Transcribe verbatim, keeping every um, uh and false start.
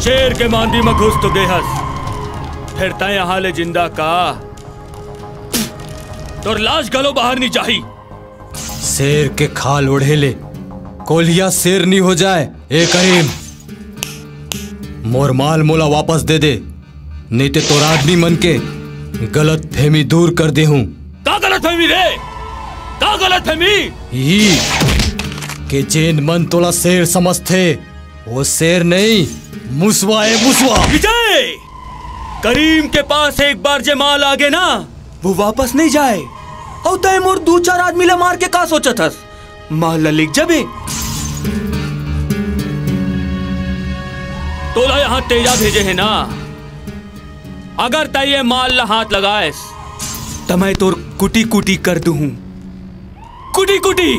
शेर के मांदी म घुस तो गे हस, फेर तैं यहाँ ले जिंदा का? तोर लाश घलो बाहर नी जाही। शेर के खाल ओढ़े ले कोलिया शेर नी हो जाए। ए करीम, मोर माल मोला वापस दे दे, नहीं ते तोर आदमी मन के गलत फहमी दूर कर दे हूँ। का गलत फहमी रे? का गलत फहमी? ई के जेन मन तोला शेर समझथे, वो शेर नहीं, मुसवा ए मुसवा। विजय, करीम के पास एक बार जे माल आगे ना, वो वापस नहीं जाए। अउ तय मोर दू चार आदमी ला मार के का सोचत हस? माल ला लेग जाबे। तोला यहाँ तेजा भेजे हे ना, अगर तय ये माल ला हाथ लगाएस, त मैं तोर कुटी कुटी कर दूँ। कुटी कुटी।